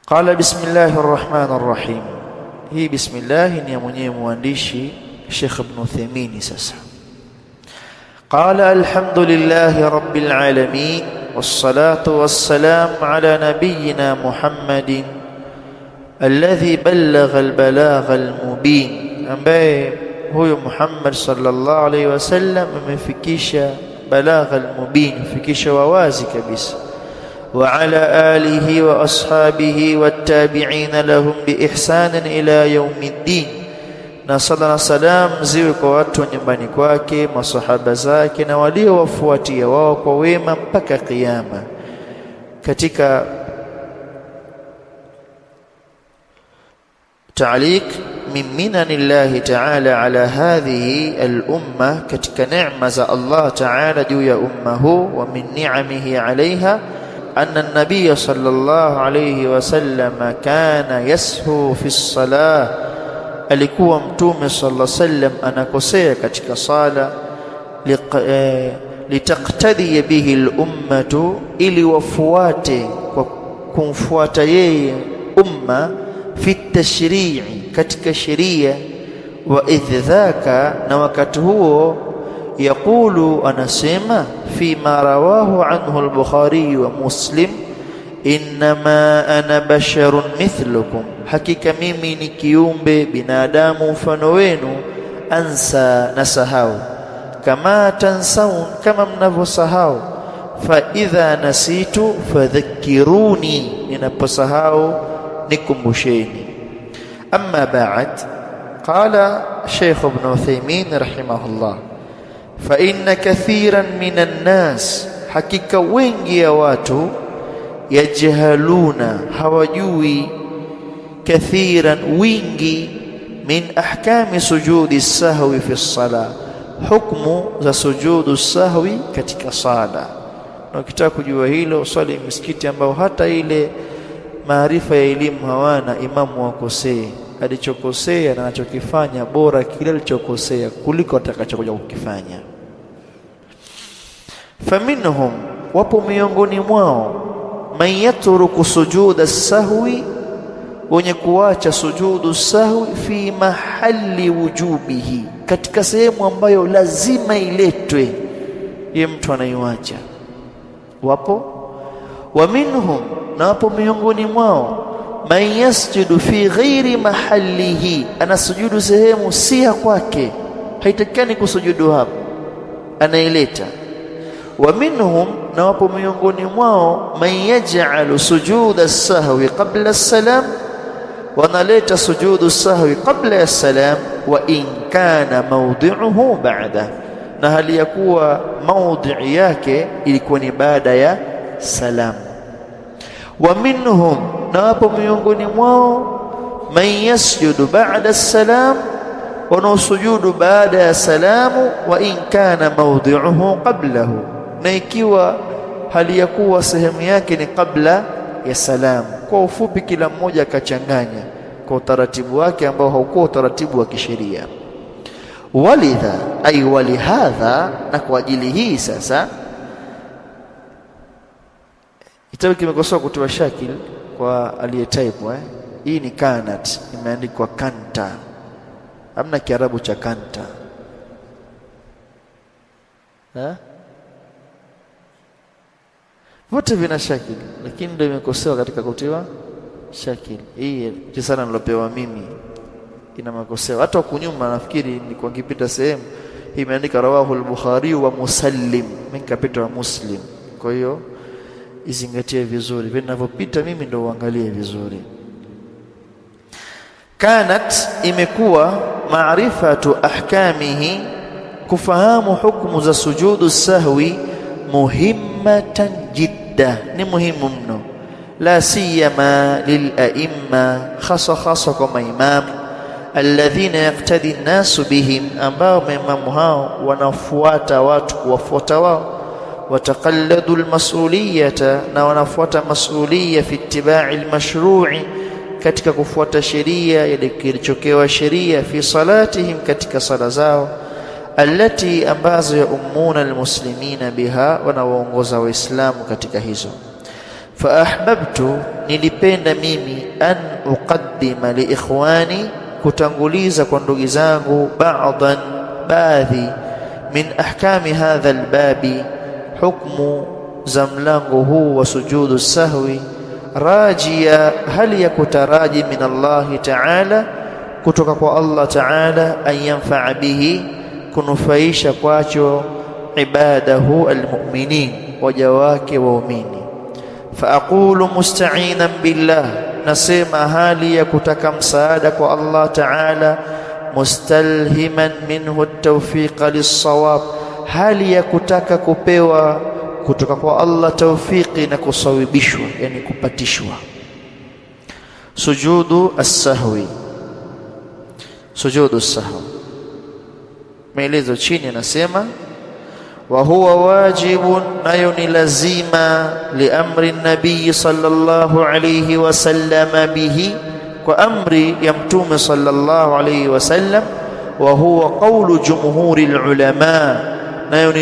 Qala bismillahir rahmanir rahim. Hii bismillah ni ya mwenyewe mwandishi Sheikh Ibn Uthaymeen. Sasa qala alhamdulillahi rabbil alamin wassalatu wassalam ala nabiyyina Muhammadin alladhi ballagha albalagha almubin, ambaye huyo Muhammad sallallahu alayhi wasallam amefikisha balagha almubin, fikisha wawazi kabisa. Wa ala alihi wa ashabihi wattabi'in lahum biihsan ila yawmiddin, na sala na salam ziwe kwa watu wa nyumbani kwake, masahaba zake na waliowafuatia wao kwa wema mpaka kiyama. Katika تعليق من منن الله تعالى على هذه الأمة، katika neema za Allah Ta'ala juu ya umma huu, wa min ni'amihi alaiha anna an-nabiy sallallahu alayhi wasallam kana yashu fi as-salah, alikuwa mtume sallallahu alayhi wasallam anakosea katika sala, litaqtadi bihi al-ummatu, ili wafuate kwa kumfuata yeye umma, fi tashri'i, katika sheria, wa idhaka, na wakati huo yaqulu, anasema fi ma rawahu anhu al-Bukhari wa Muslim, innama ana basharun mithlukum, hakika mimi ni kiumbe binadamu mfano wenu, ansa, nasahau, kama tansaun, kama mnavyosahau, fa idha nasitu fadhakkiruni, ninaposahau nikumbusheni. Amma ba'd, qala Sheikh Ibn Uthaymeen rahimahullah, fa inna kathiran minan nas, hakika wengi ya watu, yajhaluna, hawajui, kathiran, wingi, min ahkami sujudi sahwi fi sala, hukmu za sujudu sahwi katika sala. Na ukitaka kujua hilo, swali msikiti ambao hata ile maarifa ya elimu hawana, imamu wakosee, alichokosea na anachokifanya bora kile alichokosea kuliko atakachokuja kukifanya. Faminhum, wapo miongoni mwao, man yatruku sujuda sahwi, wenye kuacha sujudu sahwi fi mahali wujubihi, katika sehemu ambayo lazima iletwe, ye mtu anaiacha. Wapo wa minhum, na wapo miongoni mwao, man yasjudu fi ghairi mahallihi, anasujudu sehemu si ya kwake, haitakikani kusujudu hapo, anaileta. Wa minhum, na wapo miongoni mwao, man yaj'alu sujuda sahwi qabla as-salam, wanaleta sujudu sahwi qabla ya salam, wa in kana mawdi'uhu ba'da, na hali ya kuwa mawdi'i yake ilikuwa ni baada ya salam. Wa minhum, na wapo miongoni mwao, man yasjudu ba'da as-salam, wanaosujudu baada ya salamu, wa in kana mawdi'uhu qablahu, na ikiwa hali ya kuwa sehemu yake ni kabla ya salamu. Kwa ufupi, kila mmoja akachanganya kwa utaratibu wake ambao haukuwa utaratibu wa kisheria. Walidha, ay walihadha, na kwa ajili hii sasa kitabu kimekosoa kutoa shakil kwa aliyetype. Hii ni kanat, imeandikwa kanta, hamna Kiarabu cha kanta. Vote vina shakil, lakini ndio imekosewa katika kutiwa shakil. Hii risala nilopewa mimi ina makoseo. Hata kunyuma nafikiri nilikuwa nikipita sehemu hii imeandika rawahu al-Bukhari wa Muslim, mimi nikapita wa Muslim. Kwa hiyo izingatie vizuri vile ninavyopita mimi, ndio uangalie vizuri. Kanat, imekuwa maarifatu ahkamihi, kufahamu hukumu za sujudu sahwi, muhimmatan jidda, ni muhimu mno, la siyama lil aimma, hasa hasa kwa maimam, alladhina yaqtadi an-nasu bihim, ambao maimamu hao wanafuata watu kuwafuata wao, wataqalladu al-mas'uliyata, na wanafuata mas'uliyya fi ittiba'i al-mashru'i, katika kufuata sheria ile kilichokewa sheria, fi salatihim, katika sala zao, allati, ambazo ya ummuna almuslimina biha, wanawaongoza waislamu katika hizo. Fa ahbabtu, nilipenda mimi an uqaddima li ikhwani, kutanguliza kwa ndugu zangu, ba'dan, baadhi, min ahkami hadha albabi, hukmu za mlango huu wa sujudu sahwi, rajia, hali ya kutaraji, min Allah ta'ala, kutoka kwa Allah ta'ala, an yanfa'a bihi, kunufaisha kwacho, ibadahu almu'minin, waja wake waumini. Faaqulu musta'inan billah, nasema hali ya kutaka msaada kwa Allah ta'ala, mustalhiman minhu at-tawfiqa lis-sawab, hali ya kutaka kupewa kutoka kwa Allah tawfiki na kusawibishwa, yani kupatishwa. Sujudu as-sahwi, sujudu as-sahwi, maelezo chini anasema wa huwa wajibun, nayo ni lazima, liamri nabii sallallahu alayhi wasallam bihi, kwa amri ya mtume sallallahu alayhi wasallam. Wa huwa qawlu jumhuri ulama, nayo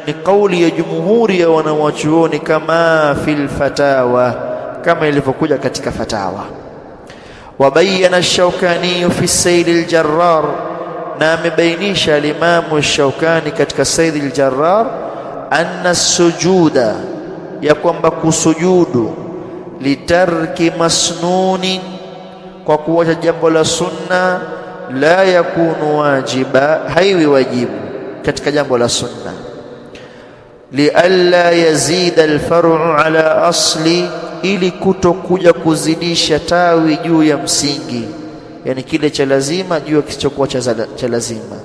ni kauli ya jumhuri ya wanawachuoni, kama fil fatawa, kama ilivyokuja katika fatawa. Wabayana ash-Shawkani fi Sayd al-Jarrar, na amebainisha al-Imam ash-Shawkani katika Sayd al-Jarrar, anna sujuda, ya kwamba kusujudu, litarki masnuni, kwa kuacha jambo la sunna, la yakunu wajiba, haiwi wajibu katika jambo la sunna, lialla yazida alfar'u ala asli, ili kutokuja kuzidisha tawi juu ya msingi, yani kile cha lazima juu ya kisichokuwa cha lazima.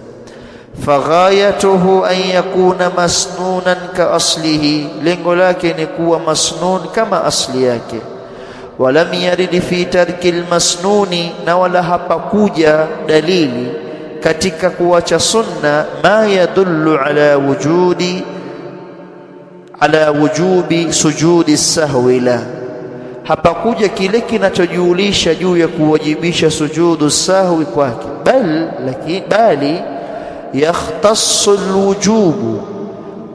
Faghayatuhu an yakuna masnunan ka aslihi, lengo lake ni kuwa masnun kama asli yake. Walam yarid fi tarki almasnuni, na wala hapakuja dalili katika kuacha sunna, ma yadullu ala wujudi, ala wujubi sujudi sahwi la, hapakuja kile kinachojulisha juu ya kuwajibisha sujudu sahwi kwake, bal lakini bali yakhtassu alwujubu,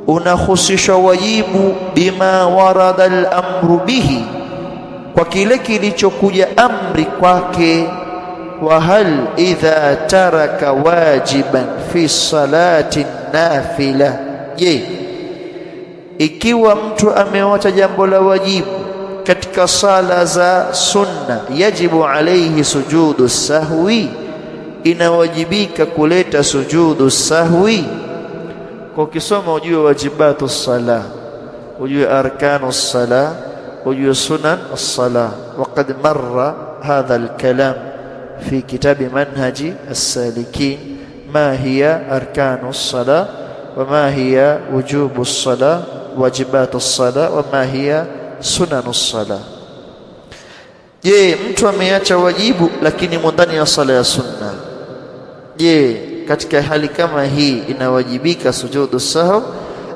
unahusisha wajibu, bima warada al-amru bihi, kwa kile kilichokuja amri kwake. Wa hal idha taraka wajiban fi salati nafila, je, ikiwa mtu amewacha jambo la wajibu katika sala za sunna, yajibu alayhi sujudu sahwi, inawajibika kuleta sujudu sahwi. Kwa ukisoma ujue wajibatu sala, ujue arkanu sala, ujue sunan as-sala. Waqad marra hadha al-kalam fi kitabi manhaji as-salikin, ma hiya arkanu as-sala wa ma hiya wujubu as-sala, wajibatu as-sala wa ma hiya sunanu as-sala. Je, mtu ameacha wajibu lakini ndani ya sala ya sunna, je, katika hali kama hii inawajibika sujudu sahw?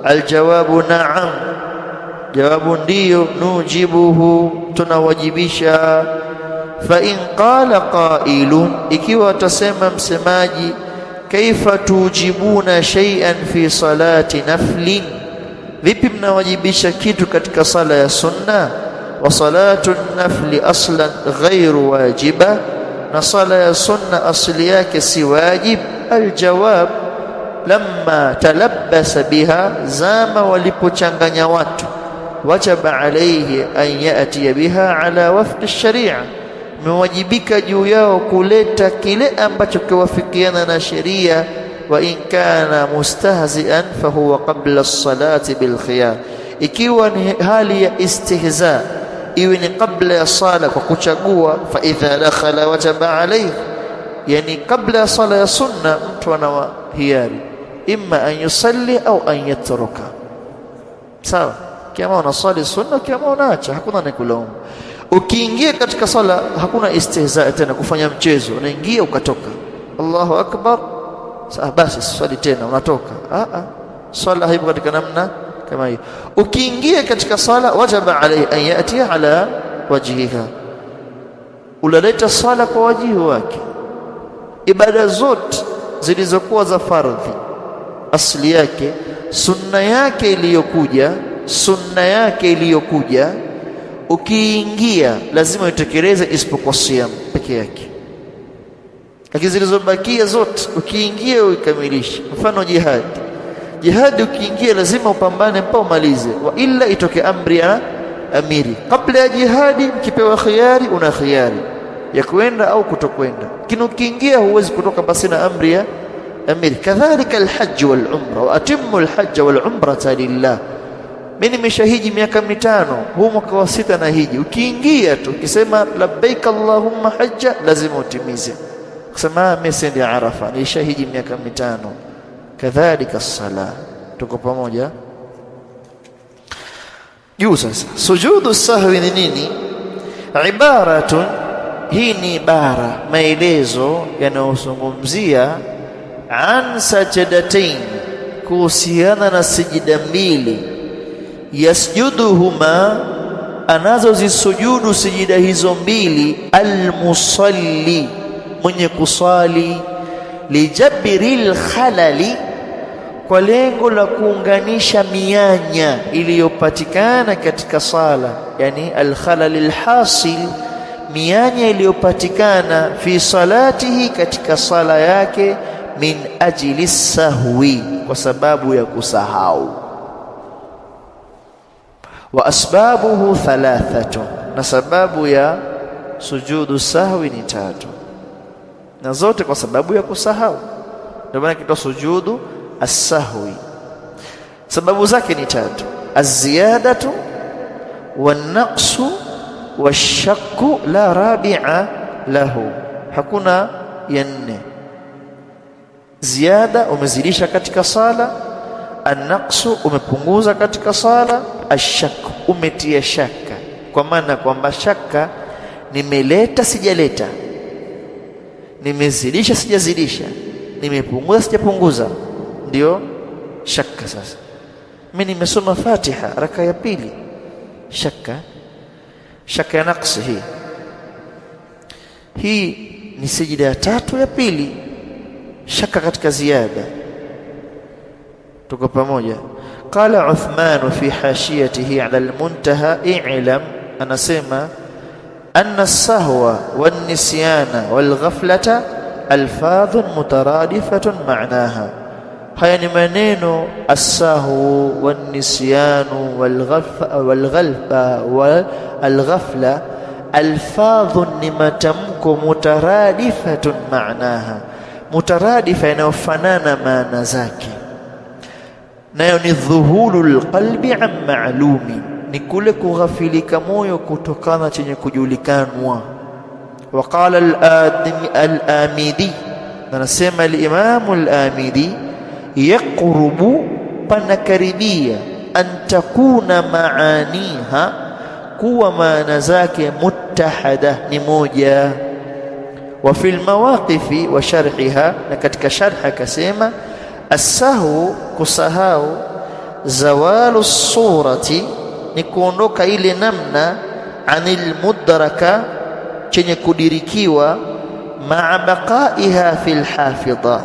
Aljawabu na'am, jawabu ndiyo, nujibuhu, tunawajibisha. Fa in qala qailun, ikiwa atasema msemaji, kaifa tujibuna shay'an fi salati naflin, vipi mnawajibisha kitu katika sala ya sunna? Wa salatu nafli aslan ghairu wajiba, na sala ya sunna asli yake si wajib. Aljawab, lamma talabbasa biha, zama walipochanganya watu, wajaba alayhi an yati biha ala wafqi ash-sharia, mewajibika juu yao kuleta kile ambacho kiwafikiana na sheria. Wa in kana mustahzi'an fahuwa qabla as-salati bil khiyar, ikiwa ni hali ya istihza iwe ni kabla ya sala kwa kuchagua. Fa idha dakhala wajaba alayhi, yani kabla ya sala ya sunna mtu ana hiari, imma an yusalli au an yatruka. Sawa, kama unasali sunna, kama unaacha, hakuna anayekulaumu. Ukiingia katika sala hakuna istihza tena, kufanya mchezo, unaingia ukatoka, Allahu akbar, sasa basi swali tena unatoka. Swala haipo katika namna kama hiyo. Ukiingia katika sala wajaba alayhi an yati ala wajhiha, unaleta sala kwa wajihi wake. Ibada zote zilizokuwa za fardhi asli yake sunna yake iliyokuja, sunna yake iliyokuja ukiingia lazima uitekeleze, isipokuwa siyam peke yake. Lakini zilizobakia zote ukiingia uikamilishe. Mfano jihad, jihad ukiingia lazima upambane mpaka umalize, wa illa itoke amri ya amiri. Kabla ya jihadi mkipewa khiari, una khiari ya kwenda au kutokwenda, lakini ukiingia huwezi kutoka basi na amri ya amiri. Kadhalika alhajj wal umra, wa atimmu alhajj wal umrata lillah. Mimi nimeshahiji miaka 5, huu mwaka wa 6 na hiji. Ukiingia tu ukisema labbaik allahumma hajja, lazima utimize. Kusema mimi siendi Arafa, nilishahiji miaka 5. Kadhalika sala. Tuko pamoja? Juu sasa, sujudu sahwi ni nini? Ibaratun, hii ni ibara, maelezo yanayozungumzia an sajadatain, kuhusiana na sijida mbili, yasjuduhuma, anazozisujudu sijida hizo mbili, almusalli, mwenye kusali, lijabril khalali, kwa lengo la kuunganisha mianya iliyopatikana katika sala, yani alkhalal alhasil, mianya iliyopatikana fi salatihi, katika sala yake, min ajli sahwi, kwa sababu ya kusahau. Wa asbabuhu thalathatun, na sababu ya sujudu sahwi ni 3, na zote kwa sababu ya kusahau. Ndio maana kitwa sujudu as-sahwi. Sababu zake ni 3: az-ziyadatu wan-naqsu wash-shakku, la rabi'a lahu, hakuna ya nne. Ziada, umezidisha katika sala; an-naqsu, umepunguza katika sala; ash-shakku, umetia shaka, kwa maana kwamba shaka, nimeleta sijaleta, nimezidisha sijazidisha, nimepunguza sijapunguza, ndio shaka. Sasa mimi nimesoma Fatiha raka ya pili, shaka, shaka ya naqsi hii. Hii ni sijida ya 3 ya pili, shaka katika ziada. Tuko pamoja? Qala Uthman fi hashiyatihi ala al-muntaha, i'lam, anasema anna as-sahwa wan-nisyana wal-ghaflata alfadhun mutaradifatun ma'naha. Haya ni maneno as-sahwu wan-nisyanu wal-ghafla wal-ghafla, alfadhun ni matamko, mutaradifatun ma'naha, mutaradifa yanayofanana maana zake, nayo ni dhuhulul qalbi an ma'lumi, ni kule kughafilika moyo kutokana chenye kujulikanwa. Waqala al-Amidi, anasema al-Imam al-Amidi, yaqrubu, panakaribia, an takuna maaniha, kuwa maana zake muttahada, ni moja. Wa fil mawaqifi wa sharhiha, na katika sharha akasema as-sahwu, kusahau, zawalu surati, ni kuondoka ile namna, anil mudraka, chenye kudirikiwa, ma'a baqaiha fil hafidha,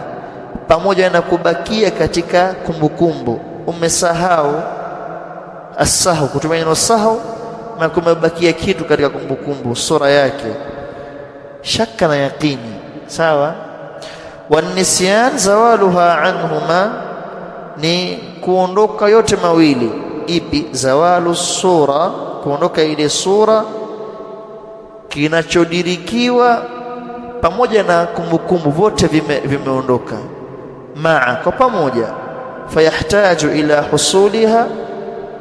pamoja na kubakia katika kumbukumbu. Umesahau as-sahwu, kutumia neno sahau, na kumebakia kitu katika kumbukumbu, sura yake, shaka na yaqini, sawa. Wanisyan zawaluha anhuma, ni kuondoka yote mawili. Ipi? Zawalu sura, kuondoka ile sura, kinachodirikiwa pamoja na kumbukumbu, vote vimeondoka, maa, kwa pamoja. Fayahtaju ila husuliha,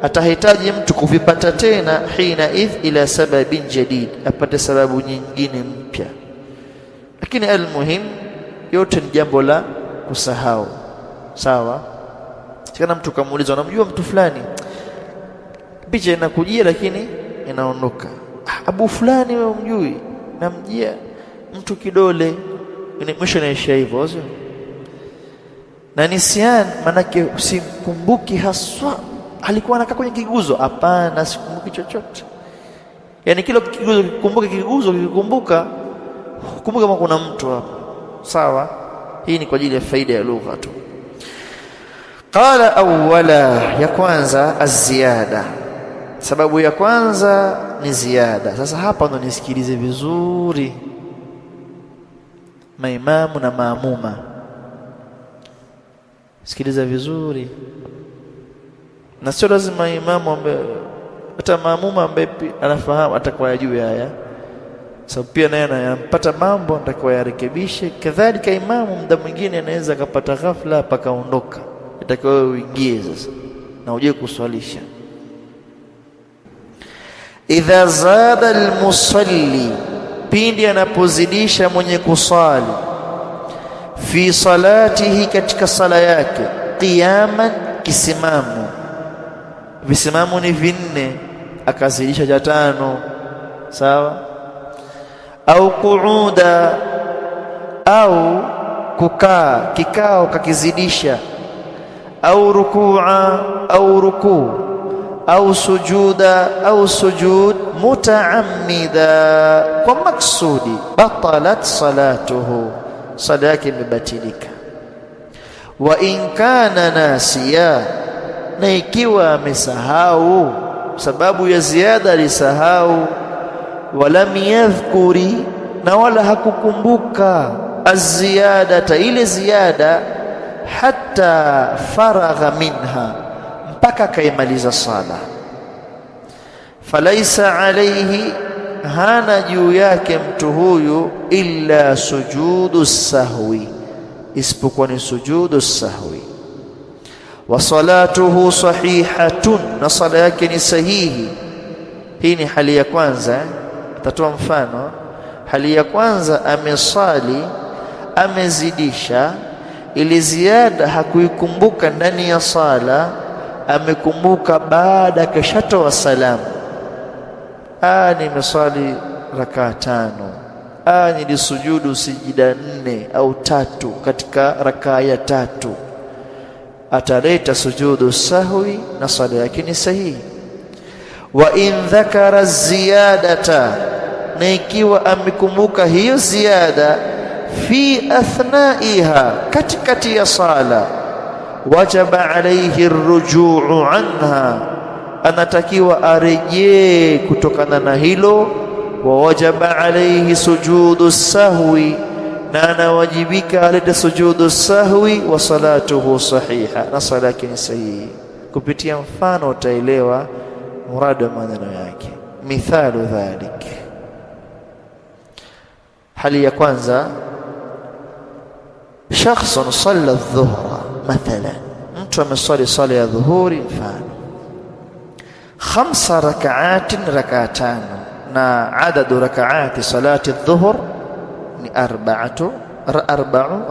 atahitaji mtu kuvipata tena, hina idh ila sababin jadid, apate sababu nyingine mpya. Lakini almuhim, yote ni jambo la kusahau, sawa. Sikana mtu kamuuliza, unamjua mtu fulani, picha inakujia lakini inaondoka. Abu fulani wewe umjui? Namjia mtu kidole, mwisho inaishia hivyo, sio? Na nisyan, manake usimkumbuki haswa alikuwa anakaa kwenye kiguzo. Hapana, sikumbuki chochote. Yani kila kiguzo kikumbuka, kiguzo kikumbuka, kumbuka kama kuna mtu hapa, sawa. Hii ni kwa ajili ya faida ya lugha tu. Qala awwala, ya kwanza az-ziyada, sababu ya kwanza ni ziada. Sasa hapa ndo nisikilize vizuri, maimamu na maamuma, sikiliza vizuri. Na sio lazima imamu ambaye, hata maamuma ambaye anafahamu atakuwa yajue haya, sababu pia naye anampata mambo atakuwa yarekebishe. Kadhalika imamu muda mwingine anaweza akapata ghafla pakaondoka, itakiwa wewe uingie sasa na uje kuswalisha. Idha zada almusalli, pindi anapozidisha mwenye kusali, fi salatihi, katika sala yake, qiyaman, kisimamo, visimamo ni vinne, akazidisha cha tano, sawa, au qu'uda, au kukaa kikao kakizidisha, au rukua, au rukuu, au sujuda, au sujud, mutaammida, kwa maksudi, batalat salatuhu, sala yake imebatilika. Wa in kana nasiya, na ikiwa amesahau, sababu ya ziada alisahau, walam yadhkuri, na wala hakukumbuka aziyadata, ile ziada, hatta faragha minha, mpaka kaimaliza sala. Falaisa alayhi, hana juu yake mtu huyu, illa sujudu sahwi, isipokuwa ni sujudu sahwi. Wa salatuhu sahihatun, na sala yake ni sahihi. Hii ni hali ya kwanza. Atatoa mfano. Hali ya kwanza, amesali amezidisha, ili ziada hakuikumbuka ndani ya sala, amekumbuka baada kashatoa salamu. Nimesali rakaa 5, nilisujudu sijida 4 au 3 katika rakaa ya 3, ataleta sujudu sahwi na sala yake ni sahihi. Wa in dhakara ziyadata, na ikiwa amekumbuka hiyo ziada, fi athnaiha, katikati ya sala, wajaba alayhi arrujuu anha, anatakiwa arejee kutokana na hilo. Wa wajaba alayhi sujudu sahwi, na anawajibika alete sujudu sahwi. Wa salatuhu sahiha, na sala yake ni sahihi. Kupitia mfano utaelewa muradu wa maneno yake. Mithalu dhalik, hali ya kwanza, shakhsun salla adh-dhuhra mathalan, mtu ameswali sala ya dhuhuri mfano, 5 rak'atin, rakaa 5, na adadu rak'ati salati adh-dhuhr ni 4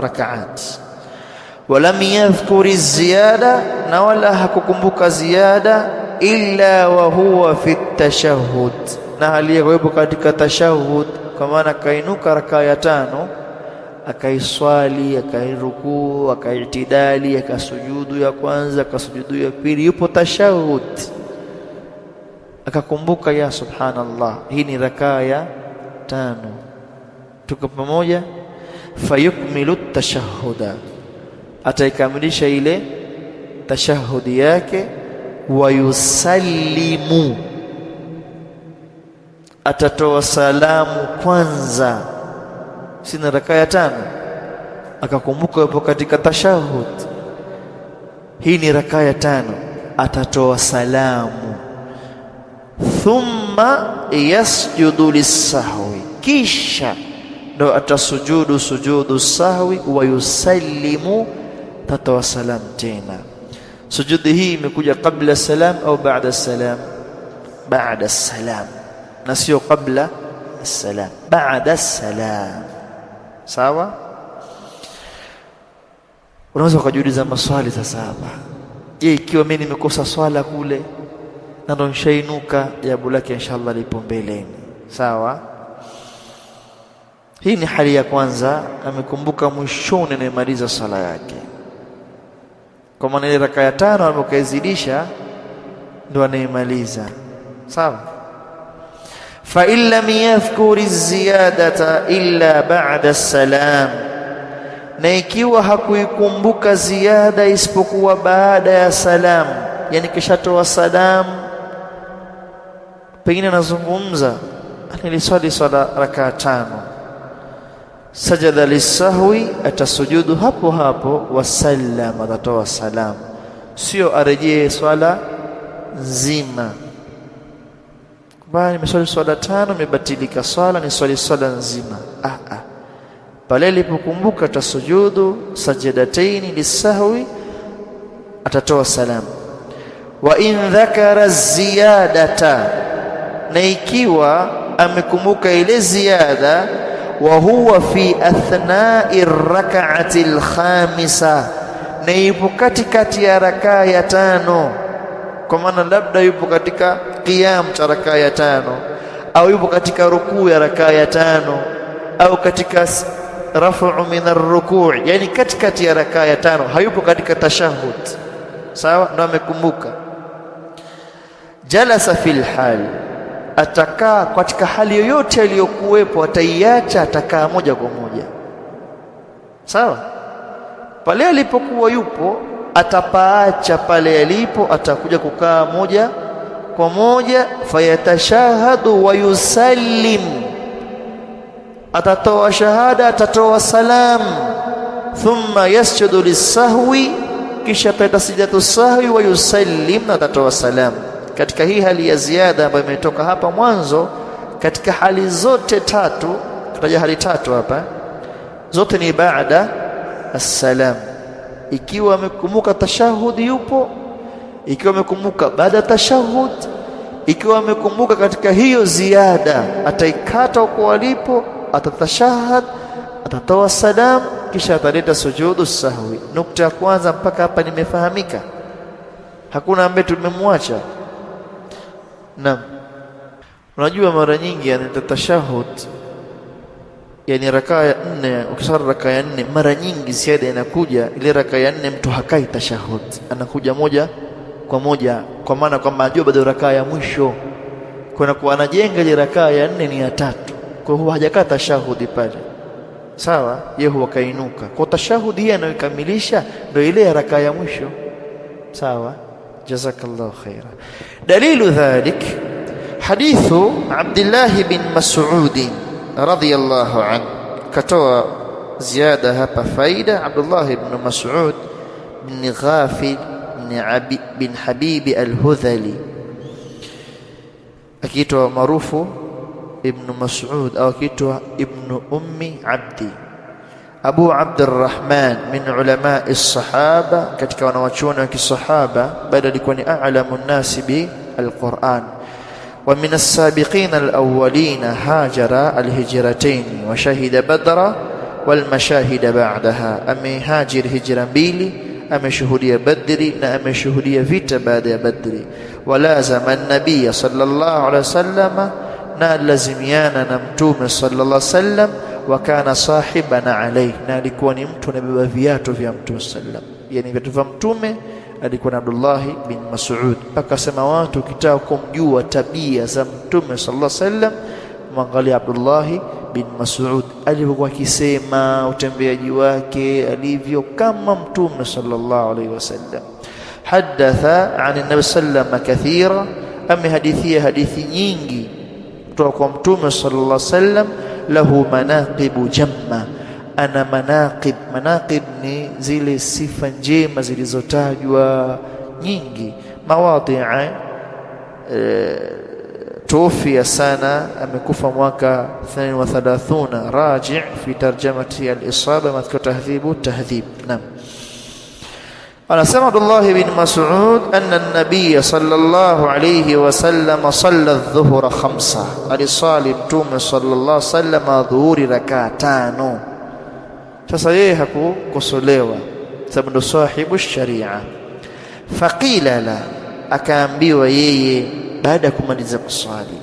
rak'at. Walam yadhkuri ziyada, na wala hakukumbuka ziada, illa wa huwa fi tashahhud, na hali yakuwepo katika tashahhud, kwa maana kainuka rakaa ya 5 akaiswali, akairukuu, akaitidali, akasujudu ya kwanza, akasujudu ya pili, yupo tashahhud, akakumbuka, ya subhanallah, hii ni rakaa ya 5. Tuko pamoja? Fayukmilu tashahhuda, ataikamilisha ile tashahhudi yake. Wayusallimu, atatoa salamu kwanza, sina rakaa ya 5, akakumbuka yupo katika tashahhud, hii ni rakaa ya 5, atatoa salamu. Thumma yasjudu lisahwi, kisha ndo atasujudu sujudu sahwi. Wa yusallimu, tatoa salam tena. Sujudi hii imekuja kabla salam au baada salam? Baada salam, na sio kabla salam, baada salam. Sawa? Unaweza ukajiuliza maswali sasa hapa. Je, ikiwa mimi nimekosa swala kule na ndo nishainuka, jawabu lake inshallah lipo mbeleni. Sawa? Hii ni hali ya kwanza, amekumbuka mwishoni anayemaliza sala yake. Kwa maana ile raka ya 5 alipokaizidisha ndo anaimaliza. Sawa? Fa in lam yadhkuri ziyadata illa ba'da salam, na ikiwa hakuikumbuka ziada isipokuwa baada ya salam, yani kishatoa salam Pengine anazungumza, niliswali swala rakaa 5, sajada lisahwi, atasujudu hapo hapo, wasallam, atatoa salamu, sio arejee swala nzima. Bali nimeswali swala 5, imebatilika swala, ni swali swala nzima. Pale alipokumbuka atasujudu sajadataini lisahwi, atatoa salamu. Wa in dhakara ziyadata, na ikiwa amekumbuka ile ziada, wa huwa fi athnai rak'ati al-khamisa, na yupo katikati ya rakaa ya 5, kwa maana labda yupo katika qiyam cha rakaa ya 5, au yupo katika rukuu ya rakaa ya 5, au katika rafu min ar-ruku', yani katikati ya rakaa ya 5, hayupo katika tashahud. Sawa, ndo amekumbuka. Jalasa fil hal, atakaa katika hali yoyote aliyokuwepo, ataiacha, atakaa moja kwa moja. Sawa, pale alipokuwa yupo atapaacha pale alipo, atakuja kukaa moja kwa moja. Fayatashahadu wa yusallim, atatoa shahada, atatoa salam. Thumma yasjudu lisahwi, kisha ataenda sijatu sahwi, wa yusallim, na atatoa salam. Katika hii hali ya ziada ambayo imetoka hapa mwanzo, katika hali zote tatu, tutaja hali tatu hapa, zote ni baada assalam. Ikiwa amekumbuka tashahudi yupo, ikiwa amekumbuka baada tashahud, ikiwa amekumbuka katika hiyo ziada, ataikata huko alipo, atatashahad, atatoa salam, kisha ataleta sujudu sahwi. Nukta ya kwanza mpaka hapa nimefahamika, hakuna ambaye tumemwacha. Naam, unajua mara nyingi anaita tashahud, yani rakaa ya 4, ukisali rakaa ya 4 mara nyingi ziada inakuja ile rakaa ya 4, mtu hakai tashahud, anakuja moja kwa moja, kwa maana kwamba anajua bado rakaa ya mwisho, kuna kuwa anajenga ile rakaa ya 4 ni ya 3, kwa hiyo hajakaa tashahudi pale. Sawa, yeye huwa kainuka kwa tashahudi hii anayokamilisha ndio ile ya rakaa ya mwisho. Sawa, jazakallahu khaira. Dalilu dhalik hadithu Abdullah bin Mas'ud radhiyallahu anhu, katoa ziada hapa faida. Abdullah ibn Mas'ud bin Ghafil bin Habib al-Hudhali, akiitwa maarufu Ibn Mas'ud au akiitwa Ibn Ummi Abdi, Abu Abdurrahman min ulama as-sahaba, katika wanawachuoni wa kisahaba, bali alikuwa ni a'lamu an-nasi bi al-Qur'an. Wa min as-sabiqin al-awwalin hajara al-hijratayn wa shahida badra wal mashahida ba'daha, amehajir hijra 2, ameshuhudia Badri na ameshuhudia vita baada ya Badri. Walazama an-nabiy sallallahu alayhi wasallam, na lazimiana na mtume sallallahu alayhi wasallam. Wa kana sahibana alayhi, na alikuwa ni mtu anabeba viatu vya mtume sallam, yani viatu vya mtume alikuwa na Abdullah bin Mas'ud. Mpaka sema watu ukitaka kumjua tabia za mtume sallallahu alayhi wasallam, mwangalie Abdullah bin Mas'ud alivyokuwa akisema, utembeaji wake alivyo kama mtume sallallahu alayhi wasallam. Hadatha an nabi sallam kathira, amehadithia hadithi nyingi kutoka kwa mtume sallallahu alayhi wasallam. Lahu manaqibu jamma, ana manaqib. Manaqib ni zile sifa njema zilizotajwa nyingi. Mawadhi'a, tuufia sana, amekufa mwaka 32. Raji' fi tarjamati al-Isaba madhkur tahdhibu tahdhib. Naam, anasema Abdullah bin Mas'ud anna an-nabiy sallallahu alayhi wasallam salla adh-dhuhra 5, alisali mtume sallallahu alayhi wasallam dhuhuri rakaa 5. Sasa yeye hakukosolewa sababu ndo sahibu sharia. Faqila la, akaambiwa yeye baada ya kumaliza kuswali,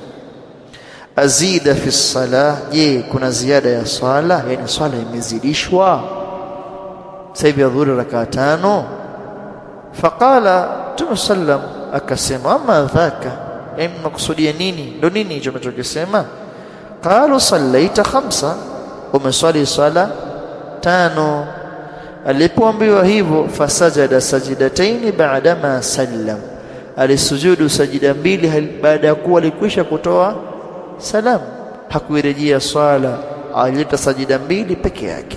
azida fi salah, je kuna ziada ya swala, yani swala imezidishwa sasa hivi dhuhuri rakaa 5? Faqala Mtume sallam akasema, ama dhaka, yani mnakusudia nini? Ndo nini hicho mnachokisema? Qalu sallaita 5, umeswali swala 5. Alipoambiwa hivyo, fasajada sajidataini baada ma sallam, Alisujudu sajida mbili baada ya kuwa alikwisha kutoa salamu, hakuirejea swala, alileta sajida mbili peke yake.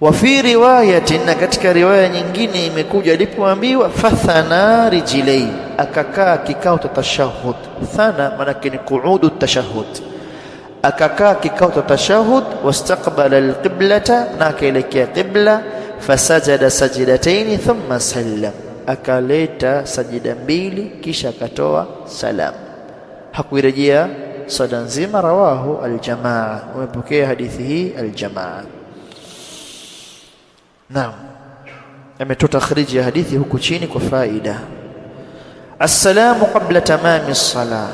Wa fi riwayatin, na katika riwaya nyingine imekuja alipoambiwa fathana rijlai, akakaa kikao cha tashahhud. Thana maana ni qu'udu tashahhud, akakaa kikao cha tashahhud. Wastaqbala alqiblata, na akaelekea qibla. Fasajada sajidataini thumma sallam, akaleta sajida mbili kisha akatoa salam, hakuirejea sala nzima. Rawahu aljamaa, umepokea hadithi hii aljamaa. Naam, ametoa takhriji ya hadithi huku chini kwa faida. Assalamu qabla tamami sala,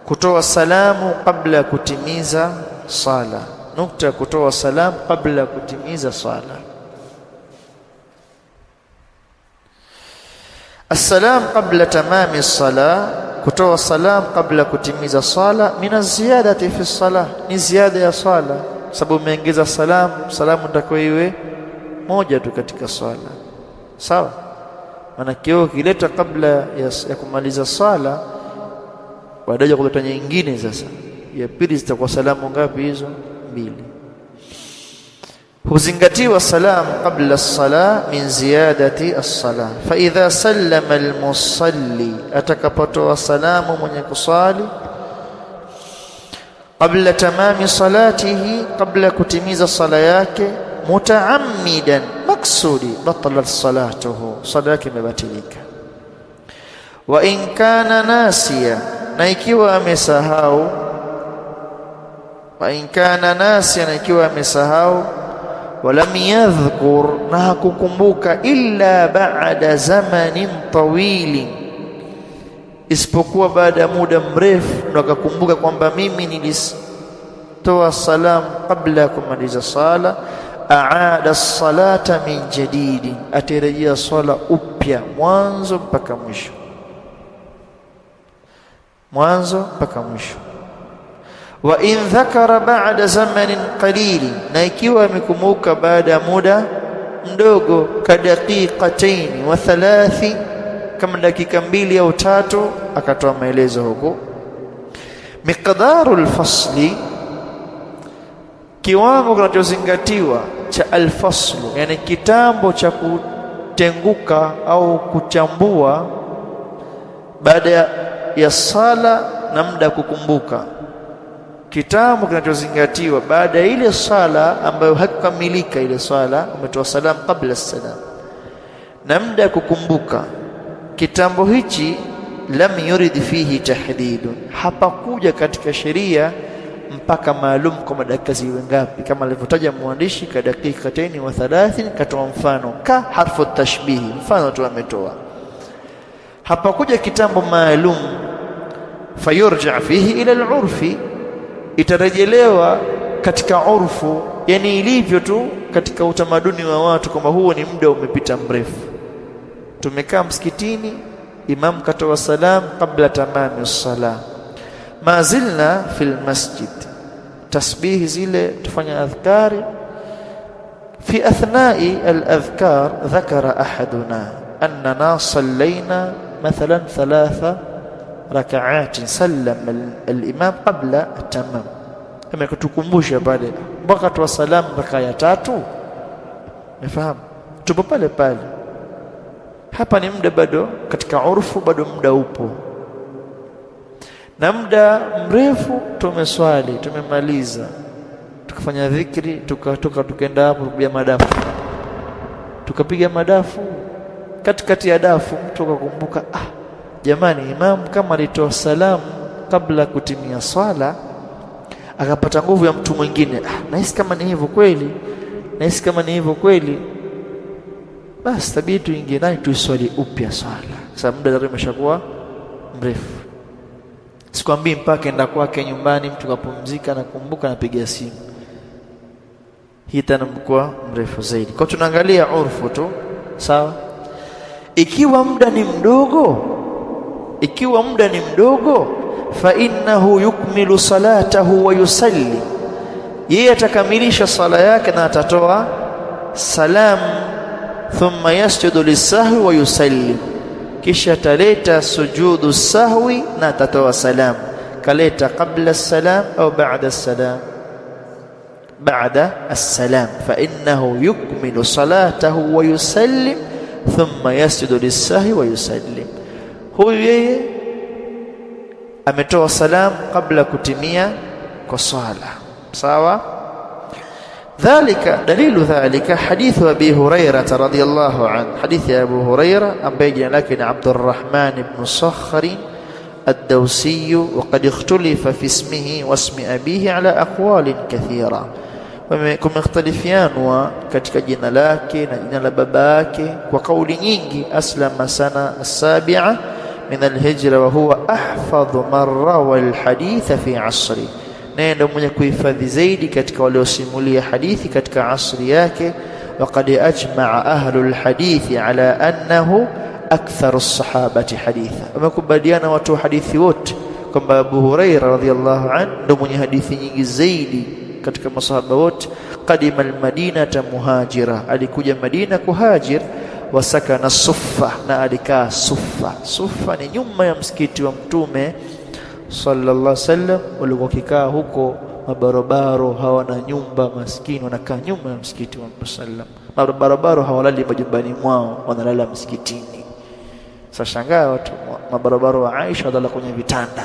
kutoa salamu kabla kutimiza sala. Nukta, kutoa salamu kabla kutimiza sala. Assalam qabla tamami sala, kutoa salam kabla kutimiza sala. Min ziyadati fi sala, ni ziada ya sala, sababu umeongeza salamu, salamu ndio iwe moja tu katika swala, sawa? Maana kio kileta kabla ya kumaliza swala, baadaye kuleta nyingine sasa ya pili, zitakuwa salamu ngapi hizo? Mbili. Huzingatiwa salam qabla as-sala min ziyadati as-sala. Fa idha sallama al-musalli, atakapotoa salamu mwenye kusali, qabla tamami salatihi, kabla kutimiza sala yake, mutaammidan maksudi, batalat salatuhu, sala yake imebatilika. Wa in kana nasiya, na ikiwa amesahau. Wa in kana nasiya, na ikiwa amesahau, walam yadhkur, na hakukumbuka, illa ba'da zamanin tawili, isipokuwa baada ya muda mrefu ndo akakumbuka kwamba mimi nilitoa salam kabla ya kumaliza sala. Aada salata min jadidi, atarejea sala upya mwanzo mpaka mwisho, mwanzo mpaka mwisho. Wa in dhakara ba'da zamanin qalili, na ikiwa amekumbuka baada ya muda mdogo, kadaqiqataini wa thalathi, kama dakika mbili au tatu, akatoa maelezo huko. Miqdaru alfasli, kiwango kinachozingatiwa cha alfaslu, yani kitambo cha kutenguka au kuchambua baada ya sala na muda kukumbuka. Kitambo kinachozingatiwa baada ya ile sala ambayo hakukamilika ile sala, umetoa salam kabla salam, na muda kukumbuka, kitambo hichi lam yurid fihi tahdidun, hapakuja katika sheria mpaka maalum kwa dakika ziwe ngapi, kama alivyotaja mwandishi ka dakikataini wa thalathin, katoa mfano ka harfu tashbihi, mfano tu ametoa. Hapakuja kitambo maalum, fayurja fihi ila al-urfi, itarejelewa katika urfu, yani ilivyo tu katika utamaduni wa watu kwamba huo ni muda umepita mrefu. Tumekaa msikitini, imam katoa salam kabla tamami sala, mazilna fil masjid, tasbihi zile tufanya adhkari. Fi athnai al-adhkar dhakara ahaduna annana sallayna mathalan 3 rak'at, sallam al-imam qabla at-tamam. Amekutukumbusha pale mpaka toa salam raka ya 3, umefahamu? Tupo pale pale. Hapa ni muda bado katika urfu, bado muda upo, na muda mrefu tumeswali, tumemaliza, tukafanya dhikri, tukatoka tukaenda hapo kupiga madafu, tukapiga madafu. Katikati ya dafu mtu akakumbuka, ah, jamani, imam kama alitoa salamu kabla kutimia swala, akapata nguvu ya mtu mwingine, ah, nahisi kama ni hivyo kweli, nahisi kama ni hivyo kweli, basi tabii tuingie ndani tuiswali upya swala, sababu muda tayari umeshakuwa mrefu. Sikwambii mpaka enda kwake nyumbani mtu kapumzika na kumbuka napiga simu, hii tena mkuwa mrefu zaidi. Kwa tunaangalia urfu tu, sawa? Ikiwa muda ni mdogo, ikiwa muda ni mdogo, fa innahu yukmilu salatahu wa yusalli, yeye atakamilisha sala yake na atatoa salam. Thumma yasjudu lisahwi wa yusalli, kisha taleta sujudu sahwi na atatoa salam. Kaleta qabla salam au ba'da salam? Ba'da as-salam. Fa innahu yukmilu salatahu wa yusallim thumma yasjudu lis-sahwi wa yusallim. Huyu yeye ametoa salam kabla kutimia kwa swala. Sawa. Dhalika dalilu dhalika hadithu Abi Hurairah radhiyallahu anhu, hadithi ya Abu Hurairah ambaye jina lake ni Abdurrahman ibn Sakhr ad-Dawsi, wa qad ikhtalafa fi ismihi wa ismi abihi ala aqwalin kathira. Kumekhtalifianwa katika jina lake na jina la babake kwa kauli nyingi. Aslama sana as-sabi'a min al-hijra wa huwa ahfadhu man rawa al-hadith fi asri, naye ndio mwenye kuhifadhi zaidi katika waliosimulia hadithi katika asri yake. Waqad ajma'a ahlu al-hadith ala annahu aktharu as-sahabati haditha, wamekubaliana watu wa hadithi wote kwamba Abu Huraira radhiyallahu anhu ndio mwenye hadithi nyingi zaidi katika masahaba wote. Qadima al-Madinata muhajira, alikuja Madina kuhajir. Wasakana Suffa, na alikaa Suffa. Suffa ni nyuma ya msikiti wa Mtume sallallahu alaihi wasallam. Walikuwa kikaa huko mabarobaro, hawana nyumba, maskini wanakaa nyuma ya msikiti wa Mtume sallam. Mabarobaro hawalali majumbani mwao, wanalala msikitini. Sasa shangaa watu mabarobaro wa Aisha wanalala kwenye vitanda.